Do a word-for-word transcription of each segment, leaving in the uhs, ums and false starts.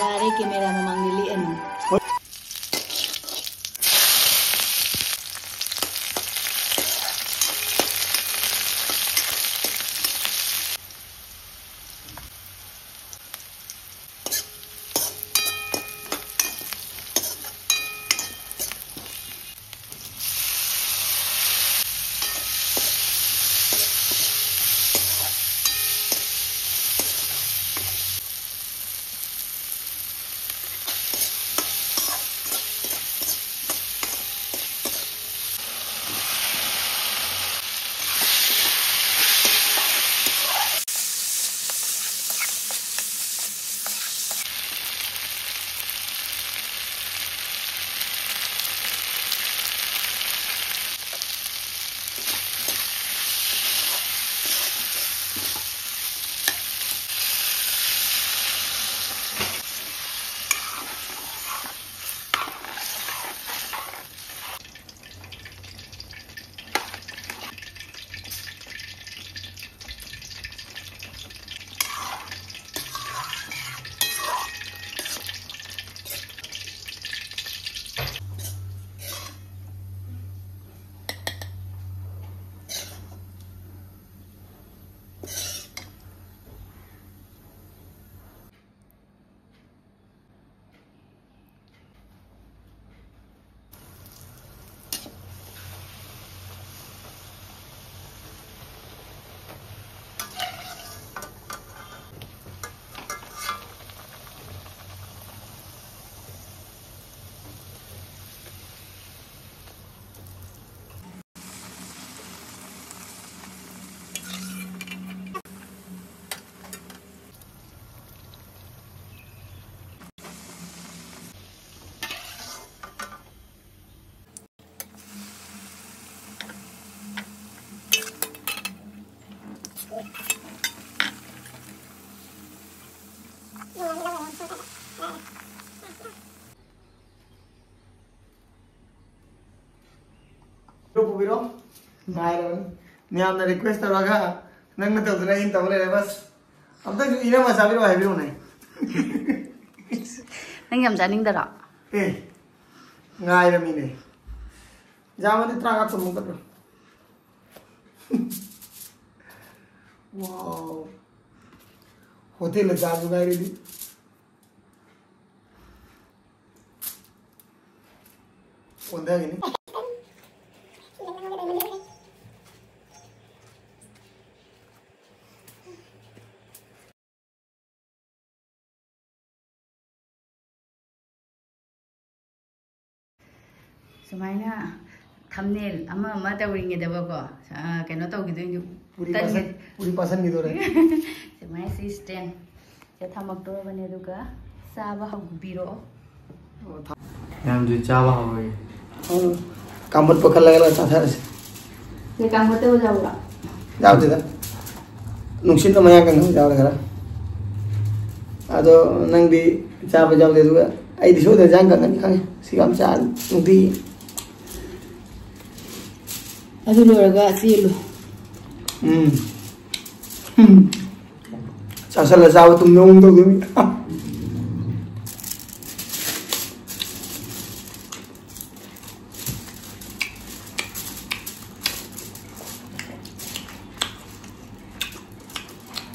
ꯌꯥꯔꯦ, ꯀꯦꯃꯦꯔꯥ ꯃꯃꯥꯡꯗ ꯂꯦꯛꯑꯅꯨ꯫ ꯄꯨꯕꯤꯔꯣ꯫ ꯉꯥꯏꯔꯕꯅꯤ꯫ ꯃꯌꯥꯝꯅ request ꯇꯧꯔꯒ ꯅꯪꯅ ꯇꯧꯗꯅ ꯑꯩꯅ ꯇꯧ ꯂꯩꯔꯦ꯫ ꯕꯁ, ꯑꯝꯇꯪꯁꯨ ꯏꯅꯝꯃ ꯆꯥꯕꯤꯔꯛꯑꯣ ꯍꯥꯏꯕꯤꯔꯛꯎꯅꯦ꯫ ꯅꯪ ꯌꯥꯝ ꯆꯥꯅꯤꯡꯗꯔꯣ? ꯑꯦ, ꯉꯥꯏꯔꯝꯃꯤꯅꯦ꯫ ꯌꯥꯝꯃꯗꯤ ꯇꯔꯥꯃꯉꯥ ꯆꯨꯝꯃꯨ ꯀꯠꯂꯣ꯫ Wow. ꯍꯣꯇꯦꯜꯗ ꯆꯥꯕꯁꯨ ꯉꯥꯏꯔꯦꯗꯤ꯫ ꯑꯣꯟꯊꯒꯅꯤ꯫ ꯁꯨꯃꯥꯏꯅ ꯊꯝꯅꯦꯜ ꯑꯃ ꯑꯃ ꯇꯧꯔꯤꯉꯩꯗꯕꯀꯣ, ꯑ, ꯀꯩꯅꯣ ꯇꯧꯈꯤꯗꯣꯏꯅꯤ꯫ ꯎꯔꯤ ꯇꯟꯒꯤ-, ꯄꯥꯁꯟ-, ꯎꯔꯤ ꯄꯥꯁꯟꯈꯤꯗꯣꯔꯦ꯫ ꯁꯨꯃꯥꯏꯅ ꯁꯤ stand ꯁꯦ ꯊꯝꯃꯛꯇꯣꯔꯕꯅꯦ, ꯑꯗꯨꯒ ꯆꯥꯕ ꯍꯧꯕꯤꯔꯛꯑꯣ꯫ ꯃꯌꯥꯝꯗꯨ ꯆꯥꯕ ꯍꯧꯔꯣꯏ꯫ ꯎꯝ꯫ ꯀꯥꯝꯕꯨꯠ ꯄꯨꯈꯠꯂꯒ ꯆꯥꯊꯔꯁꯤ꯫ ꯅꯣꯏ ꯀꯥꯡꯕꯨ ꯇꯧ ꯌꯥꯎꯕ꯭ꯔꯣ? ꯌꯥꯎꯗꯦꯗ꯫ ꯅꯨꯡꯁꯤꯠꯅ ꯃꯌꯥ ꯀꯪꯍꯟꯕ ꯌꯥꯎꯔꯦ ꯈꯔ꯫ ꯑꯗꯣ ꯅꯪꯗꯤ ꯆꯥꯕ ꯌꯥꯎꯗꯦ, ꯑꯗꯨꯒ ꯑꯩꯗꯤ ꯁꯣꯏꯗꯅ ꯆꯥ ꯀꯪꯉꯅꯤ ꯈꯪꯉꯦ꯫ ꯁꯤ ꯌꯥꯝ ꯆꯥ ꯅꯨꯡꯇꯤ꯫ ꯑꯗꯨ ꯂꯣꯏꯔꯒ ꯆꯦꯜꯂꯨ꯫ ꯎꯝ꯫ ꯎꯝ꯫ ꯆꯥꯁꯜꯂ ꯆꯥꯕ ꯇꯨꯝ ꯌꯧ ꯇꯧꯗꯣꯏꯅꯤ꯫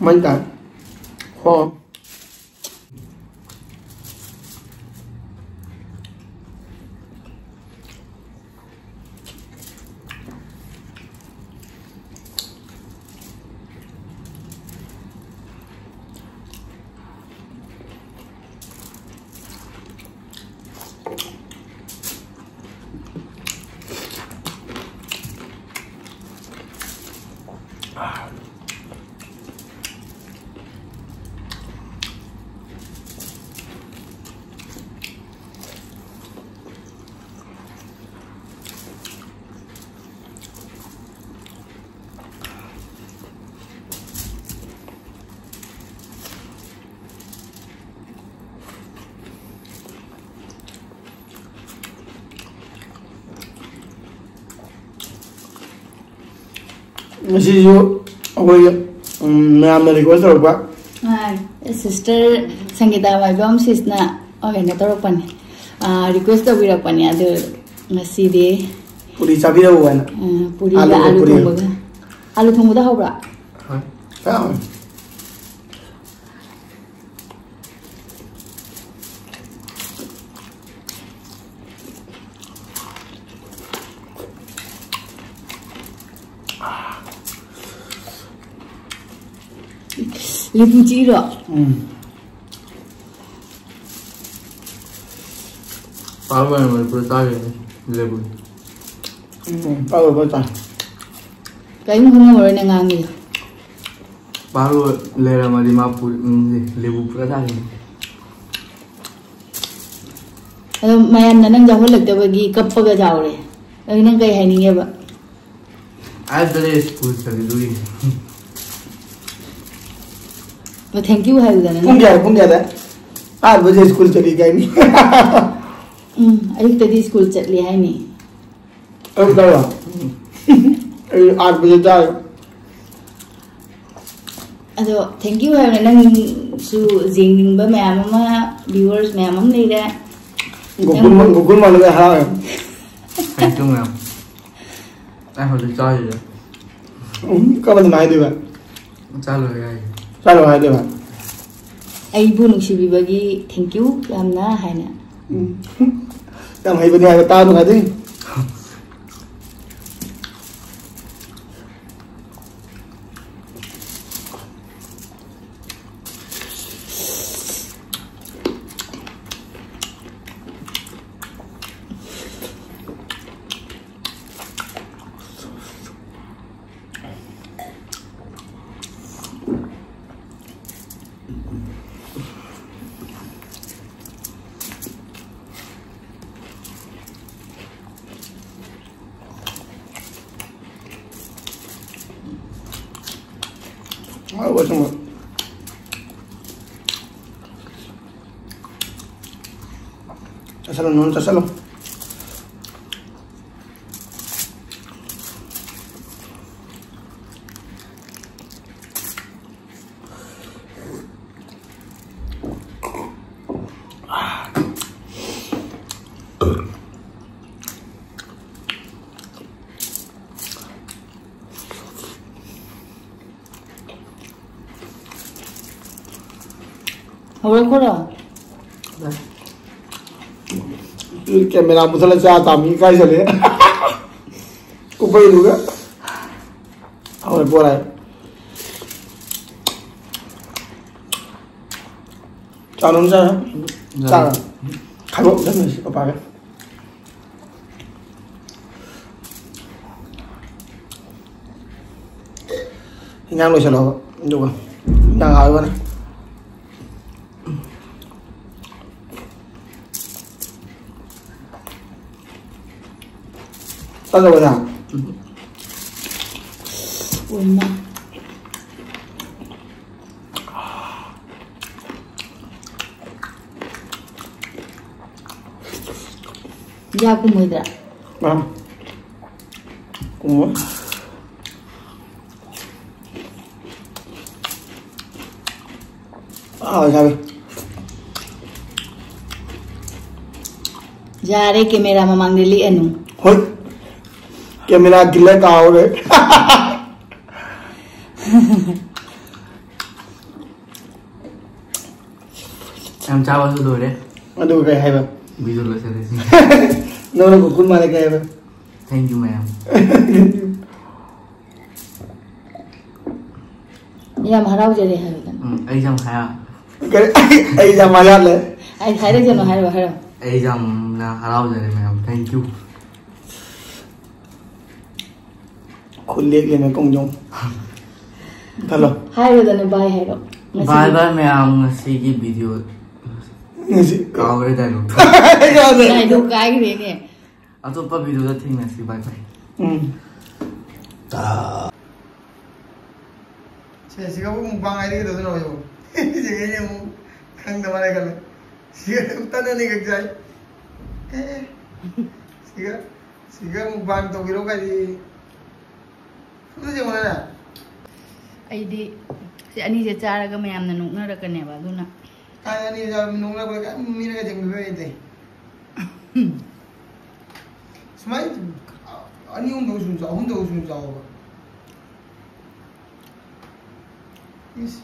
ꯃꯩ ꯇꯥꯏ꯫ ꯍꯣ꯫ ꯉꯁꯤꯁꯨ ꯑꯩꯈꯣꯏ, ꯎꯝ, ꯃꯌꯥꯝꯅ request ꯇꯧꯔꯛꯄ꯫ ꯁꯤꯁꯇꯔ ꯁꯪꯒꯤꯇꯥ ꯃꯥꯏꯕꯝ ꯁꯤꯁꯅ ꯀꯩꯅꯣ ꯇꯧꯔꯛꯄꯅꯦ, ꯔꯤꯀ꯭ꯋꯦꯁ ꯇꯧꯕꯤꯔꯛꯄꯅꯦ꯫ ꯑꯗꯨ ꯉꯁꯤꯗꯤ ꯄꯨꯔꯤ ꯆꯥꯕꯤꯔꯛꯎ ꯍꯥꯏꯅ꯫ ꯄꯨꯔꯤꯒ ꯑꯥꯂꯨꯒ ꯑꯥꯂꯨ ꯄꯨꯔꯤ꯫ ꯊꯣꯡꯕꯒ꯫ ꯑꯥꯂꯨ ꯊꯣꯡꯕꯗ ꯍꯧꯕ꯭ꯔꯥ? ꯌꯥꯝ ꯂꯤꯕꯨ ꯆꯤꯛꯏꯔꯣ? ꯄꯥꯕ ꯑꯣꯏꯅ ꯃꯅꯤꯄꯨꯔ ꯆꯥꯈꯤꯕꯅꯤ ꯂꯦꯕꯨ꯫ ꯎꯝ, ꯄꯥꯕ ꯆꯥꯏ꯫ ꯀꯔꯤꯝ ꯈꯪꯉꯝꯃꯔꯣꯏꯅꯦ ꯉꯥꯡꯉꯤꯗꯣ꯫ ꯄꯥꯕ ꯂꯩꯔꯝꯃꯗꯤ ꯃꯥ ꯄꯨ-, ꯎꯝ, ꯂꯦꯕꯨ ꯄꯨꯔ ꯆꯥꯈꯤꯕꯅꯤ꯫ ꯑꯗꯣ ꯃꯌꯥꯝꯅ ꯅꯪ ꯌꯥꯎꯍꯜꯂꯛꯇꯕꯒꯤ ꯀꯞꯄꯒ ꯆꯥꯎꯔꯦ꯫ ꯑꯗꯨ ꯅꯪ ꯀꯩ ꯍꯥꯏꯅꯤꯡꯉꯦꯕ? ꯑꯗꯨꯗꯤ ꯁ꯭ꯀꯨꯜ ꯆꯠꯂꯨꯏ꯫ ꯑꯣ, thank you ꯍꯥꯏꯌꯨꯗꯅ ꯄꯨꯡ ꯅꯪ꯫ ꯀꯌꯥꯗ, ꯄꯨꯡ ꯀꯌꯥꯗ? ꯑꯥꯠ ꯕꯖꯦ ꯁ꯭ꯀꯨꯜ ꯆꯠꯂꯤ ꯀꯥꯏꯅꯤ꯫ ꯎꯝ, ꯑꯌꯨꯛꯇꯗꯤ ꯁ꯭ꯀꯨꯜ ꯆꯠꯂꯤ ꯍꯥꯏꯅꯤ꯫ ꯑꯌꯨꯛꯇꯔꯣ? ꯑꯩ ꯑꯥꯠ ꯕꯖꯦ ꯇꯥꯔꯦ꯫ ꯑꯗꯣ thank you ꯍꯥꯏꯕꯅꯦ, ꯅꯪꯁꯨ ꯌꯦꯡꯅꯤꯡꯕ ꯃꯌꯥꯝ ꯑꯃ, viewers ꯃꯌꯥꯝ ꯑꯃ ꯂꯩꯔꯦ꯫ ꯒꯣꯀꯨꯜ ꯃ-, ꯒꯣꯀꯨꯜ ꯃꯥꯟꯕ ꯍꯔꯥꯎꯋꯦ꯫ Thank you ꯃꯌꯥꯝ꯫ ꯑꯩ ꯍꯧꯖꯤꯛ ꯆꯥꯔꯤꯁꯦ꯫ ꯎꯝ, ꯀꯔꯝꯕ ꯑꯗꯨꯃꯥꯏꯅ ꯍꯥꯏꯗꯣꯏꯕ? ꯆꯥ ꯂꯣꯏꯔꯦ ꯍꯥꯏꯁꯦ꯫ ꯆꯥꯔꯣ ꯍꯥꯏꯗꯣꯏꯕ? ꯑꯩꯕꯨ ꯅꯨꯡꯁꯤꯕꯤꯕꯒꯤ thank you ꯌꯥꯝꯅ ꯍꯥꯏꯅ꯫ ꯎꯝ꯫ ꯌꯥꯝ ꯍꯩꯕꯅꯤ ꯍꯥꯏꯕ ꯇꯥꯕ ꯅꯨꯡꯉꯥꯏꯗꯣꯏꯅꯤ꯫ ꯍꯥꯎꯕ ꯁꯨꯝꯕ꯫ ꯆꯥꯁꯜꯂꯣ, ꯅꯣꯟ ꯆꯥꯁꯜꯂꯣ꯫ ꯍꯧꯔꯛꯈ꯭ꯔꯣ꯫ ꯀꯦꯃꯦꯔꯥ ꯃꯨꯊꯠꯂ ꯆꯥ ꯇꯥꯕꯅꯤ, ꯏꯀꯥꯏꯖꯔꯦ꯫ ꯀꯨꯞꯄꯩꯗꯨꯒ꯫ ꯍꯧꯔꯦ ꯄꯣꯔꯥꯏ꯫ ꯆꯥꯔꯣ, ꯆꯥꯔꯣ꯫ ꯆꯥꯔꯣ꯫ ꯈꯥꯏꯗꯣꯛ ꯆꯠꯂꯁꯤ ꯄꯄꯥꯒ꯫ ꯏꯟꯖꯥꯡ ꯂꯣꯏꯁꯜꯂꯣ, ꯑꯗꯨꯒ ꯏꯟꯖꯥꯡ ꯍꯥꯎꯕꯅ꯫ ꯆꯥꯗꯧꯕ ꯏꯟꯖꯥꯡ? ꯎꯝ꯫ ꯌꯥ ꯀꯨꯝꯃꯣꯏꯗ꯭ꯔꯥ? ꯑꯥ꯫ ꯀꯨꯝꯃꯣꯏ꯫ ꯑꯥ, ꯌꯥꯔꯦ꯫ ꯌꯥꯔꯦ, ꯀꯦꯃꯦꯔꯥ ꯃꯃꯥꯡꯗ ꯂꯦꯛꯑꯅꯨ꯫ ꯍꯣꯏ꯫ ꯀꯦꯃꯦꯔꯥ ꯈꯤꯜꯂ ꯀꯥꯎꯔꯦ꯫ ꯌꯥꯝ ꯆꯥꯕꯁꯨ ꯂꯣꯏꯔꯦ꯫ ꯑꯗꯨꯒ ꯀꯩ ꯍꯥꯏꯕ? ꯚꯤꯗꯤꯑꯣ ꯂꯣꯏꯁꯤꯜꯂꯁꯤ꯫ ꯅꯪꯅ ꯀꯨꯀꯨꯜ ꯃꯥꯜꯂꯦ ꯀꯩ ꯍꯥꯏꯕ? Thank you, ꯃꯌꯥꯝ꯫ ꯌꯥꯝ ꯍꯔꯥꯎꯖꯔꯦ ꯍꯥꯏꯌꯨꯗꯅ꯫ ꯎꯝ, ꯑꯩꯁꯨ ꯌꯥꯝ ꯍꯔꯥꯎ-, ꯀꯔꯤ? ꯑꯩ ꯌꯥꯝ ꯍꯔꯥꯎꯂꯦ꯫ ꯑꯩ ꯍꯥꯏꯔꯛꯀꯅꯨ, ꯍꯥꯏꯔꯣ, ꯍꯥꯏꯔꯣ꯫ ꯑꯩ ꯌꯥꯝꯅ ꯍꯔꯥꯎꯖꯔꯦ, ꯃꯌꯥꯝ꯫ Thank you꯫ ꯈꯨꯜ ꯂꯦꯛꯂꯦꯅ ꯀꯣꯡꯖꯣꯝ꯫ ꯈꯜꯂꯣ꯫ ꯍꯥꯏꯔꯣꯗꯅ, bye ꯍꯥꯏꯔꯣ꯫ ꯉꯁꯤꯒꯤ bye bye, ꯃꯌꯥꯝ, ꯉꯁꯤꯒꯤ ꯚꯤꯗꯤꯑꯣ꯫ ꯉꯁꯤ ꯀꯥꯎꯔꯦ dialogue꯫ ꯌꯥꯗꯦ꯫ Dialogue ꯀꯥꯏꯈ꯭ꯔꯦꯅꯦ꯫ ꯑꯇꯣꯞꯄ ꯚꯤꯗꯤꯑꯣꯗ ꯊꯦꯡꯅꯁꯤ, bye bye꯫ ꯎꯝ꯫ ꯁꯦ, ꯁꯤꯒꯕꯨ ꯃꯨꯛꯕꯥꯡ ꯍꯥꯏꯔꯒꯦ ꯇꯧꯗꯅ ꯍꯧꯖꯤꯛ꯫ ꯁꯤꯒꯩꯅꯦ ꯑꯃꯨꯛ ꯈꯪꯗꯕ ꯂꯩꯈꯠꯂꯦ꯫ ꯁꯤꯒ ꯑꯗꯨꯝ ꯇꯠꯅꯅꯤ ꯀꯛꯆꯥꯏ꯫ ꯑꯦ, ꯑꯦ꯫ ꯁꯤꯒ, ꯁꯤꯒ ꯃꯨꯛꯕꯥꯡ ꯇꯧꯕꯤꯔꯣ ꯀꯔꯤ? ꯑꯝꯇ ꯌꯦꯡꯉꯨꯅꯦ꯫ ꯑꯩꯗꯤ ꯁꯤ ꯑꯅꯤꯁꯦ ꯆꯥꯔꯒ ꯃꯌꯥꯝꯅ ꯅꯣꯛꯅꯔꯛꯀꯅꯦꯕ, ꯑꯗꯨꯅ꯫ ꯀꯥꯏ ꯑꯅꯤ ꯆꯥꯕ ꯅꯣꯛꯅꯕ ꯀꯩꯝ ꯃꯤꯅꯒ ꯌꯦꯡꯕꯤꯕ ꯂꯩꯇꯦ꯫ ꯁꯨꯃꯥꯏꯅ ꯑꯅꯤ ꯑꯍꯨꯝꯗ ꯁꯨꯝ ꯆꯥꯎ, ꯑꯍꯨꯝꯗ ꯁꯨꯝ ꯆꯥꯎꯕ꯫ ꯏꯁ꯫